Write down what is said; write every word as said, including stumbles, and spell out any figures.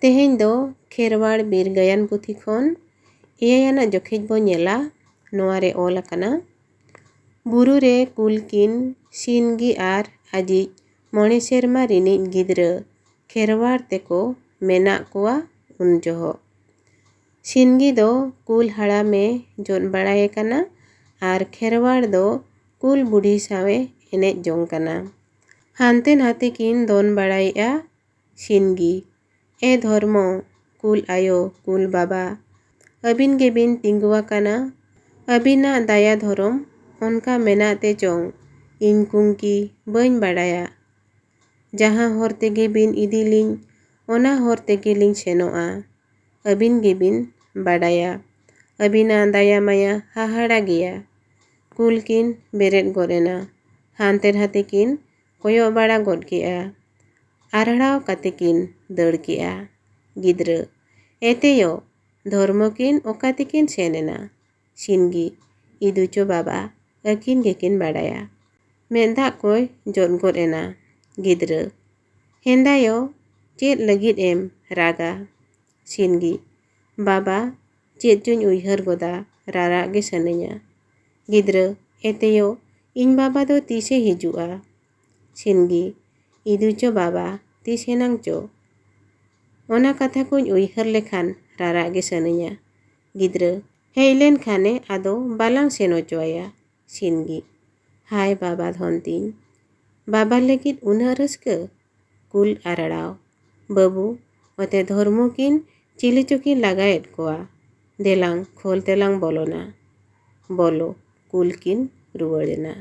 ᱛᱮᱦᱮᱧ ᱫᱚ ᱠᱷᱮᱨᱣᱟᱲ ᱵᱤᱨ ᱜᱟᱭᱟᱱ ᱯᱩᱛᱷᱤ ᱠᱷᱚᱱ ᱮᱭᱟᱭ ᱟᱱᱟᱜ ᱡᱚᱠᱷᱮᱡ ᱵᱚ ᱧᱮᱞᱟ᱾ ᱱᱚᱣᱟ ᱨᱮ ᱚᱞ ᱟᱠᱟᱱᱟ, ᱵᱩᱨᱩ ᱨᱮ ᱠᱩᱞ ᱠᱤᱱ ᱥᱤᱱᱜᱤ ᱟᱨ ᱟᱡᱤᱡ ᱢᱚᱬᱮ ᱥᱮᱨᱢᱟ ᱨᱤᱱᱤᱡ ᱜᱤᱫᱽᱨᱟᱹ ᱠᱷᱮᱨᱣᱟᱲ ᱛᱮᱠᱚ ᱢᱮᱱᱟᱜ ᱠᱚᱣᱟ ᱩᱱ ᱡᱚᱦᱚᱜ᱾ ᱥᱤᱱᱜᱤ ᱫᱚ ᱠᱩᱞ ᱦᱟᱲᱟᱢᱮ ᱡᱚᱫ ᱵᱟᱲᱟᱭᱮ ᱠᱟᱱᱟ ᱟᱨ ᱠᱷᱮᱨᱣᱟᱲ ᱫᱚ ᱠᱩᱞ ᱵᱩᱰᱷᱤ ᱥᱟᱶᱮ ᱮᱱᱮᱡ ᱡᱚᱝ ᱠᱟᱱᱟ᱾ ᱦᱟᱱᱛᱮ ᱱᱟᱛᱮ ᱠᱤᱱ ᱫᱚᱱ ᱵᱟᱲᱟᱭᱮᱫᱼᱟ᱾ ᱥᱤᱱᱜᱤ, ᱮ ᱫᱷᱚᱨᱢᱚ, ᱠᱩᱞ ᱟᱭᱳ, ᱠᱩᱞ ᱵᱟᱵᱟ, ᱟᱹᱵᱤᱱ ᱜᱮᱵᱤᱱ ᱛᱤᱸᱜᱩ ᱟᱠᱟᱱᱟ᱾ ᱟᱹᱵᱤᱱᱟᱜ ᱫᱟᱭᱟ ᱫᱷᱚᱨᱚᱢ ᱚᱱᱠᱟ ᱢᱮᱱᱟᱜ ᱛᱮ ᱪᱚᱝ ᱤᱧ ᱠᱩᱝᱠᱤ ᱵᱟᱹᱧ ᱵᱟᱲᱟᱭᱟ᱾ ᱡᱟᱦᱟᱸ ᱦᱚᱨ ᱛᱮᱜᱮ ᱵᱤᱱ ᱤᱫᱤ ᱞᱤᱧ, ᱚᱱᱟ ᱦᱚᱨ ᱛᱮᱜᱮ ᱞᱤᱧ ᱥᱮᱱᱚᱜᱼᱟ᱾ ᱟᱹᱵᱤᱱ ᱜᱮᱵᱤᱱ ᱵᱟᱰᱟᱭᱟ᱾ ᱟᱹᱵᱤᱱᱟᱜ ᱫᱟᱭᱟ ᱢᱟᱭᱟ ᱦᱟᱦᱟᱲᱟ ᱜᱮᱭᱟ᱾ ᱠᱩᱞ ᱠᱤᱱ ᱵᱮᱨᱮᱫ ᱜᱚᱫ ᱮᱱᱟ᱾ ᱦᱟᱱᱛᱮ ᱱᱟᱛᱮ ᱠᱤᱱ ᱠᱚᱭᱚᱜ ᱵᱟᱲᱟ ᱜᱚᱫ ᱠᱮᱜᱼᱟ᱾ ᱟᱨᱦᱲᱟᱣ ᱠᱟᱛᱮ ᱠᱤᱱ ᱫᱟᱹᱲ ᱠᱮᱜᱼᱟ᱾ ᱜᱤᱫᱽᱨᱟᱹ, ᱮᱛᱮᱭᱚ, ᱫᱷᱚᱨᱢᱚ ᱠᱤᱱ ᱚᱠᱟ ᱛᱮᱠᱤᱱ ᱥᱮᱱ ᱮᱱᱟ? ᱥᱤᱱᱜᱤ, ᱤᱫᱩ ᱪᱚ ᱵᱟᱵᱟ, ᱟᱹᱠᱤᱱ ᱜᱮᱠᱤᱱ ᱵᱟᱰᱟᱭᱟ᱾ ᱢᱮᱫ ᱫᱟᱜ ᱠᱚᱭ ᱡᱚᱫ ᱜᱚᱫ ᱮᱱᱟ᱾ ᱜᱤᱫᱽᱨᱟᱹ, ᱦᱮᱸᱫᱟᱭᱚ, ᱪᱮᱫ ᱞᱟᱹᱜᱤᱫ ᱮᱢ ᱨᱟᱜᱟ? ᱥᱤᱱᱜᱤ, ᱵᱟᱵᱟ, ᱪᱮᱫ ᱪᱚᱧ ᱩᱭᱦᱟᱹᱨ ᱜᱚᱫᱟ, ᱨᱟᱨᱟᱜ ᱜᱮ ᱥᱟᱱᱟᱧᱟ᱾ ᱜᱤᱫᱽᱨᱟᱹ, ᱮᱛᱮᱭᱚ, ᱤᱧ ᱵᱟᱵᱟ ᱫᱚ ᱛᱤᱥᱮ ᱦᱤᱡᱩᱜᱼᱟ? ᱥᱤᱱᱜᱤ, ᱤᱫᱩ ᱪᱚ ᱵᱟᱵᱟ, ᱛᱤᱥ ᱮᱱᱟᱝ ᱪᱚ? ᱚᱱᱟ ᱠᱟᱛᱷᱟ ᱠᱚᱧ ᱩᱭᱦᱟᱹᱨ ᱞᱮᱠᱷᱟᱱ ᱨᱟᱨᱟᱜ ᱜᱮ ᱥᱟᱱᱟᱧᱟ᱾ ᱜᱤᱫᱽᱨᱟᱹ, ᱦᱮᱡ ᱞᱮᱱ ᱠᱷᱟᱱᱮ ᱟᱫᱚ ᱵᱟᱞᱟᱝ ᱥᱮᱱ ᱦᱚᱪᱚ ᱟᱭᱟ᱾ ᱥᱤᱱᱜᱤ, ᱦᱟᱭ ᱵᱟᱵᱟ ᱫᱷᱚᱱ ᱛᱤᱧ, ᱵᱟᱵᱟ ᱞᱟᱹᱜᱤᱫ ᱩᱱᱟᱹᱜ ᱨᱟᱹᱥᱠᱟᱹ? ᱠᱩᱞ ᱟᱨᱟᱲᱟᱣ, ᱵᱟᱹᱵᱩ, ᱚᱛᱮ ᱫᱷᱚᱨᱢᱚ ᱠᱤᱱ ᱪᱤᱞᱤ ᱪᱚᱠᱤᱱ ᱞᱟᱜᱟᱭᱮᱫ ᱠᱚᱣᱟ᱾ ᱫᱮᱞᱟᱝ ᱠᱷᱳᱞ ᱛᱮᱞᱟᱝ ᱵᱚᱞᱚᱱᱟ᱾ ᱵᱚᱞᱚ, ᱠᱩᱞ ᱠᱤᱱ ᱨᱩᱣᱟᱹᱲ ᱮᱱᱟ᱾